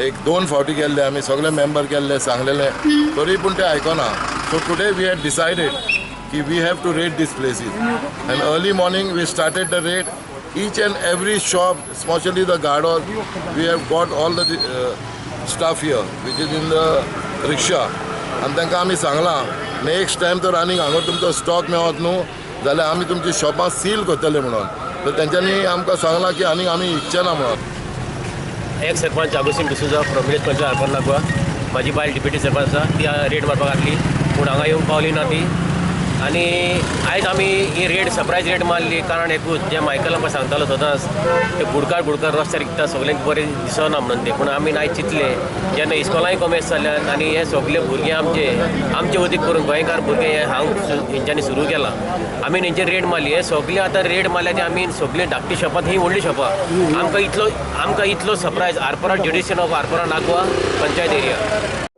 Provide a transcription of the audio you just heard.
एक दोन फावटी गेल्ले आमी, सगळे मेंबर गेल्ले, सांगलेले, तरी पूण ते आयकना. So today we had decided की we have to raid these places, and early morning we started the raid. Each and every shop, specially the गाडोज, we have got all the staff here which is in the rickshaw, आनी तांकां आमी सांगलां, next time तर आनीक हांगा तुमचो stock मेळत न्हू जाल्यार आमी तुमची शॉपां सील करतले म्हणून. तर तेंच्यांनी आमकां सांगलां की आनीक आमी इच्छे ना म्हणून. Ex sarpanch Agostinho D'Souza from village panchayat Arpora Nagwa. म्हाजी बायल डिप्युटी सरपंच आसा. ती रेड मारपाक आसली, पूण हांगा येवंक पावली ना ती. आनी आयज आमी ही रेड, सरप्रायज रेड मारली, कारण एकूच, जें मायकल आमकां सांगतालो सदांच, ते गुडकार गुडकार रस्त्यार विकता, सगळ्यांक बरें दिसना म्हणून ते. पूण आमी आयज चिंतलें, जेन्ना इस्कोलांय कोमेस जाल्यान आनी हे सगळे भुरगे आमचे आमचे वतीक करून गोंयकार भुरगे हे हांग हेंच्यांनी सुरू केलां. आमी हेंचेर रेड मारली. हे सगळे आतां रेड मारल्या ते आमी सगळे धाकटी शॉपां, ही व्हडली शॉपां. आमकां इतलो surprise, Arpora, jurisdiction of Arpora Nagwa panchayat area.